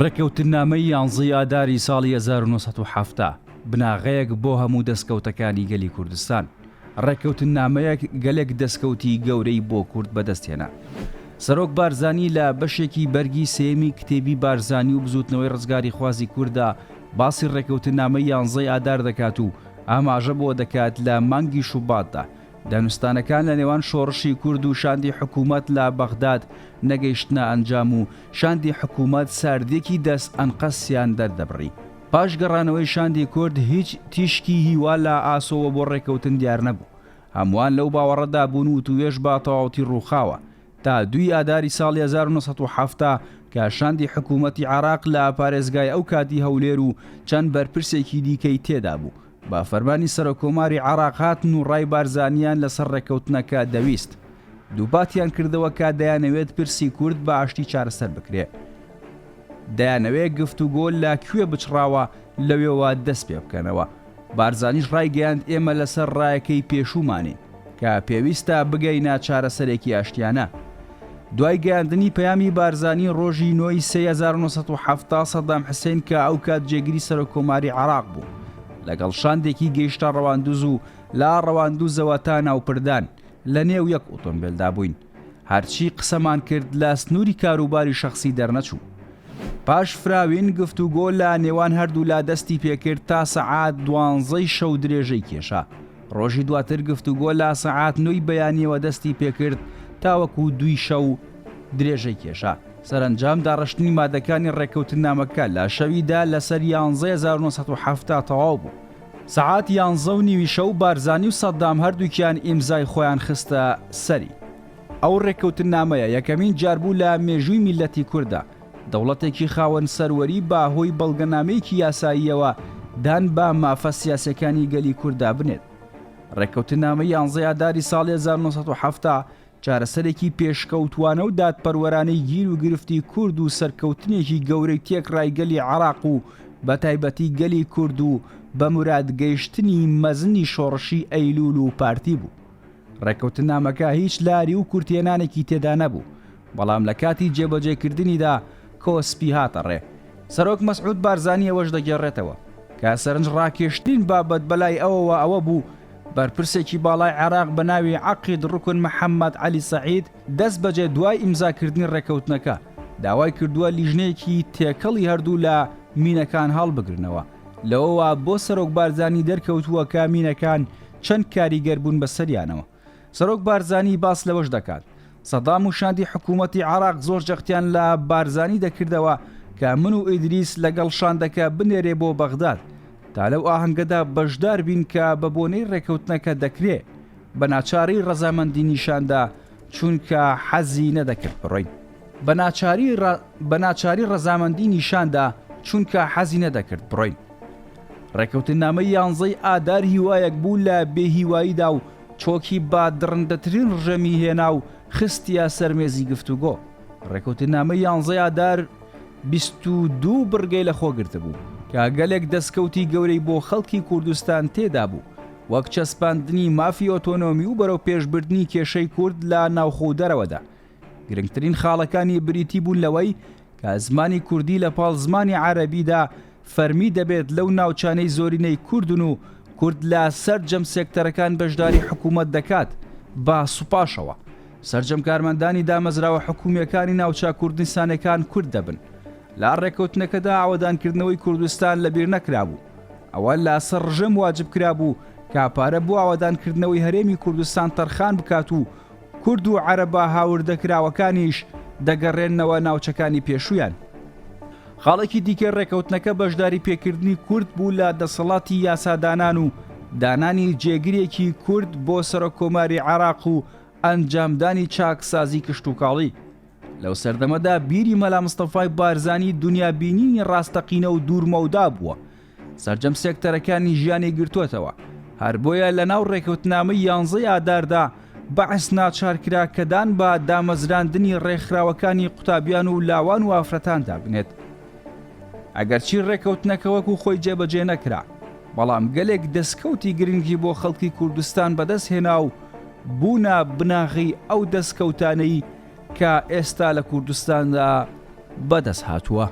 ڕێککەوتننامەی یانزەی ئاداری ساڵی 1970 بناغەیەک بۆ هەموو دەستکەوتەکانی گەلی کوردستان. ڕێککەوتننامەیەک گەلێک دەستکەوتی گەورەی بۆ کورد بەدەست هێنا. سەرۆک بارزانی لە بەشێکی بەرگی سێیەمی کتێبی بارزانی و بزووتنەوەی ڕزگاریخوازی کورددا باسی ڕێککەوتننامەی یانزەی ئادار دەکات و ئاماژە بەوە دەکات لە مانگی شوباتدا دانوستانەکان لە نێوان شۆڕشی کورد و شاندی حکوومەت لە بەغداد نەگەیشتنە ئەنجام و شاندی حکوومەت ساردییەکی دەست ئەنقەستیان دەردەبڕی. پاش گەڕانەوەی شاندی کورد هیچ تیشکی هیوا لە ئاسۆوە بۆ ڕێککەوتن دیار نەبوو. هەمووان لەو باوەڕەدا بوون وتووێژ بە تەواوەتی ڕووخاوە. تا دووی ئاداری ساڵی 1970 کە شاندی حکوومەتی عێراق لە پارێزگای ئەو کاتی هەولێر و چەند بەرپرسێکی دیکەی تێدا بوو بە فەرمانی سەرۆککۆماری عێراق هاتن و ڕای بارزانییان لەسەر ڕێککەوتنەکە دەویست. دووپاتیان کردەوە کە دەیانەوێت پرسی کورد بە ئاشتی چارەسەر بکرێ. دەیانەوێ گفتوگۆ لە کوێ بچڕاوە لەوێوە دەست پێ بکەنەوە. بارزانیش ڕایگەیاند ئێمە لەسەر ڕایەکەی پێشوومانین کە پێویستە بگەینە چارەسەرێکی ئاشتیانە. دوای گەیاندنی پەیامی بارزانی ڕۆژی نۆ ی سێ 1970 سەدام حسین کە ئەوکات جێگری سەرۆککۆماری عێراق بوو لەگەڵ شاندێکی گەیشتە ڕەواندوز و لە ڕەواندوزەوە تا ناوپردان لە نێو یەک ئۆتۆمبێلدا بووین. هەرچی قسەمان کرد لە سنووری کاروباری شەخسی دەرنەچوو. پاش فراوین گفتوگۆ لە نێوان هەردوولا دەستی پێکرد تا سەعات دوانزەی شەو درێژەی کێشا. ڕۆژی دواتر گفتوگۆ لە سەعات نۆی بەیانیەوە دەستی پێکرد تاوەکو دووی شەو درێژەی کێشا. سەرەنجام داڕشتنی مادەکانی ڕێککەوتننامەکە لە شەوی دە لەسەر یانزەی 1970 تەواو بوو. سەعات یانزە و نیوی شەو بارزانی و سەدام هەردووکیان ئیمزای خۆیان خستە سەری. ئەو ڕێککەوتننامەیە یەکەمین جار بوو لە مێژووی میللەتی کورددا دەوڵەتێکی خاوەن سەروەری بە هۆی بەڵگەنامەیەکی یاساییەوە دان بە مافە سیاسیەکانی گەلی کورددا بنێت. ڕێککەوتننامەی یانزەی ئاداری ساڵی 1970 چارەسەرێکی پێشکەوتوانە و دادپەروەرانەی گیر و گرفتی کورد و سەرکەوتنێکی گەورەی تێکڕای گەلی عێراق و بەتایبەتی گەلی کورد و بە موراد گەیشتنی مەزنی شۆڕشی ئەیلوول و پارتی بوو. ڕێککەوتننامەکە هیچ لاری و کورتهێنانێکی تێدا نەبوو، بەڵام لە کاتی جێبەجێکردنیدا کۆسپی هاتە ڕێ. سەرۆک مەسعود بارزانی ئەوەش دەگێڕێتەوە، کە سەرنجڕاکێشترین بابەت بەلای ئەوەوە ئەوە بوو، بەرپرسێکی باڵای عێراق بە ناوی عەقید ڕوکن محەمەد عەلی سەعید دەستبەجێ دوای ئیمزاکردنی ڕێککەوتنەکە، داوای کردووە لیژنەیەکی تێکەڵی هەردوولا مینەکان هەڵبگرنەوە. لەوەوە بۆ سەرۆک بارزانی دەرکەوتووە کە مینەکان چەند کاریگەر بوون بەسەریانەوە. سەرۆک بارزانی باس لەوەش دەکات، سەدام و شاندی حکوومەتی عێراق زۆر جەختیان لە بارزانی دەکردەوە کە من و ئیدریس لەگەڵ شاندەکە بنێرێ بۆ بەغداد تا لەو ئاهەنگەدا بەشدار بین کە بە بۆنەی ڕێکەوتنەکە دەکرێ. بە ناچاری ڕەزامەندی نیشاندا چونکە حەزی نەدەکرد بڕۆین. بە ناچاری بە ناچاری ڕەزامەندی نیشاندا چونکە حەزی نەدەکرد بڕۆین. ڕێکەوتننامەی یانزەی ئادار هیوایەک بوو لە بێهیواییدا و چۆکی بە دڕندەترین ڕژێمی هێنا و خستیە سەر مێزی گفتوگۆ. ڕێکەوتننامەی یانزەی ئادار 22 بڕگەی لەخۆ گرتبوو کە گەلێک دەستکەوتی گەورەی بۆ خەڵکی کوردستان تێدا بوو وەک چەسپاندنی مافی ئۆتۆنۆمی و بەرەوپێشبردنی کێشەی کورد لە ناوخۆ و دەرەوەدا. گرنگترین خاڵەکانی بریتی بوون لەوەی کە زمانی کوردی لە پاڵ زمانی عەرەبیدا فەرمی دەبێت لەو ناوچانەی زۆرینەی کوردن و کورد لە سەرجەم سێکتەرەکان بەشداری حکوومەت دەکات بە سوپاشەوە سەرجەم کارمەندانی دامەزراوە حکوومییەکانی ناوچە کوردستانەکان کورد دەبن. لە ڕێککەوتنەکەدا ئاوەدانکردنەوەی کوردستان لەبیر نەکرابوو. ئەوە لەسەر ڕژێم واجب کرابوو کە پارە بۆ ئاوەدانکردنەوەی هەرێمی کوردستان تەرخان بکات و کورد و عەرەبە هاوردەکراوەکانیش دەگەڕێننەوە ناوچەکانی پێشوویان. خاڵێکی دیکەی ڕێکەوتنەکە بەشداری پێکردنی کورد بوو لە دەسەڵاتی یاسادانان و دانانی جێگرێکی کورد بۆ سەرۆککۆماری عێراق و ئەنجامدانی چاکسازی کشتوکاڵی. لەو سەردەمەدا بیری مەلا مستەفای بارزانی دونیابینینی ڕاستەقینە و دوورمەودا بووە، سەرجەم سێکتەرەکانی ژیانی گرتووەتەوە، هەر بۆیە لەناو ڕێکەوتنامەی یانزەی ئاداردا بەعس ناچار کرا کە دان بە دامەزراندنی ڕێکخراوەکانی قوتابیان و لاوان و ئافرەتاندا بنێت. ئەگەرچی ڕێکەوتنەکە وەکو خۆی جێبەجێ نەکرا، بەڵام گەلێک دەسکەوتی گرنگی بۆ خەڵکی کوردستان بەدەست هێنا و بوونە بناغەی ئەو دەسکەوتانەی کە ئێستا لە کوردستاندا بەدەست هاتووە.